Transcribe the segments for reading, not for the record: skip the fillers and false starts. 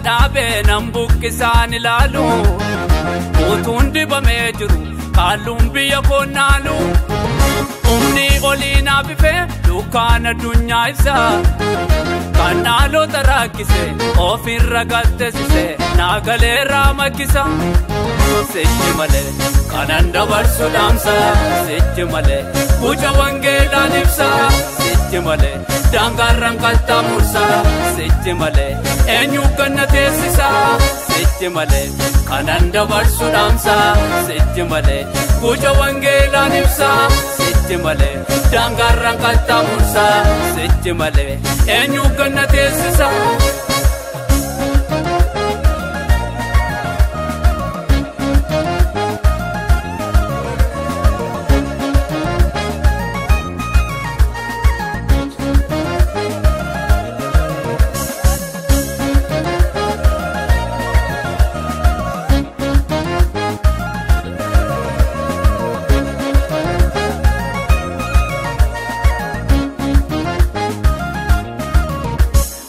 Dhaabee nan buqqisaan ilaalu utuun dibamee jiru kaalluun biyya koo naalu humni olii naaf ife dukkaana addunyaa ibsa kan dhaloota rakkise ofirra galteessise naa galeerraa makkisa sichi malee kanan dabarsu dhaamsa sichi malee guca wangeelaan ibsa sichi malee daangaarraan qaxxaamursa sichi malee eenyu ganna teessisa sichi malee kanan dabarsu dhaamsa sichi malee guca wangeelaan ibsa sichi malee daangaarraan qaxxaamursa sichi malee eenyu ganna teessisa.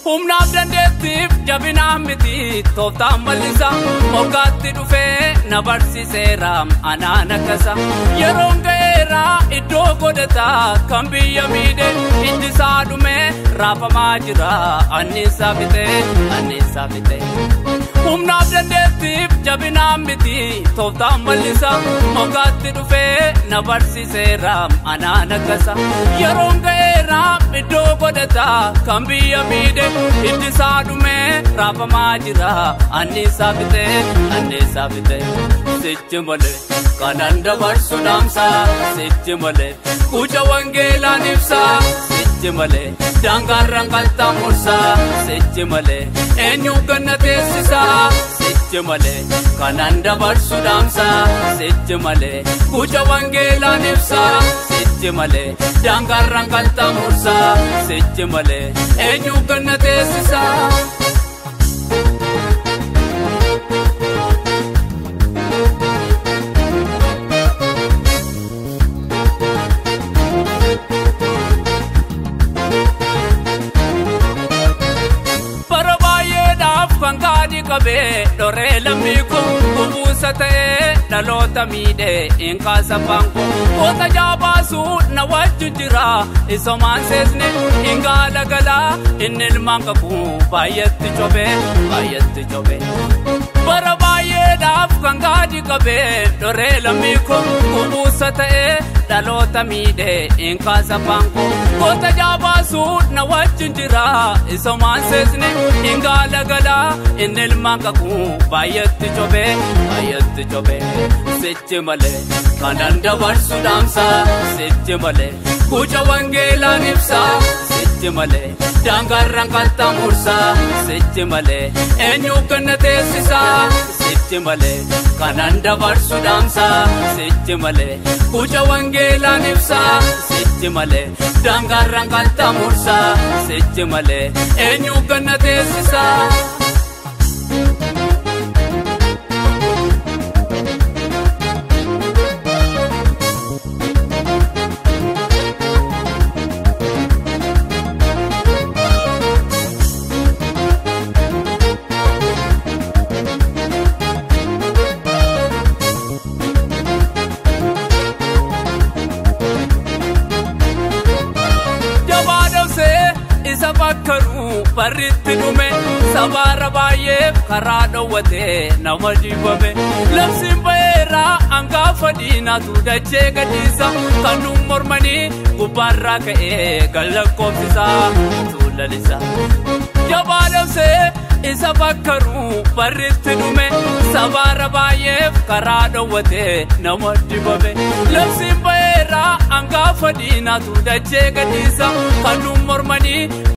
Humnaaf dandeettiif jabinaa miti tooftaan mallisa moggaatti dhufee na barsiiseera anaan akkasa yeroon ga'eera iddoo godhataa kan biyya miidhe ijji isaa dhumee raafamaa jira anniisaa fixee anniisaa fixee. Humnaaf dandeettiif jabinaa miti tooftaan mallisa moggaatti dhufee na barsiiseera anaan akkasa yeroon ga'eera iddoo godhataa kan biyya miidhe ijji isaa dhumee raafamaa jira anniisaa fixee anniisaa fixee sichi malee kanan dabarsu dhaamsa sichi malee guca wangeelaan ibsa sichi malee daangaarraan qaxxaamursa sichi malee eenyu ganna teessisa sichi malee kanan dabarsu dhaamsa sichi malee guca wangeelaan ibsa sichi malee daangaarraan qaxxaamursa sichi malee eenyu ganna teessisa. Dhoree lammii kun gubuusa ta'ee dhaloota miidhee hin kaasa baanku goota jaabaasuu na wajjin jira isomaan seesne hin gaala galaa inni ilmaan qabu baay'eetti cobee baay'eetti cobee. Bara baay'eedhaaf kan gaadhi qabee dhoree lammii kun gubuusa ta'ee dhaloota miidhee hin kaasa baanku goota jaabaasuu na wajjin jira isomaan seesne hin gaala galaa inni ilmaan qabu baay'eetti cobee baay'eetti cobee sichi malee kanan dabarsu dhaamsa sichi malee guca wangeelaan ibsa sichi malee daangaarraan qaxxaamursa sichi malee eenyu ganna teessisa sichi malee kanan dabarsu dhaamsa sichi malee guca wangeelaan ibsa sichi malee daangaarraan qaxxaamursa sichi malee eenyu ganna teessisa. Barritti dhume sabaara baay'eef karaa dhowwatee nama dibame labsiin ba'eera angaafa diinaatu dachee gadhiisa kan nu mormanii gubbaarraa ka'ee gallakkoofsisa tuulalisa. Jabaa dhabsee isa bakkaruu barritti dhume sabaara baay'eef karaa dhowwatee nama dibame labsiin ba'eera angaafa diinaatu dachee gadhiisa kan nu mormanii.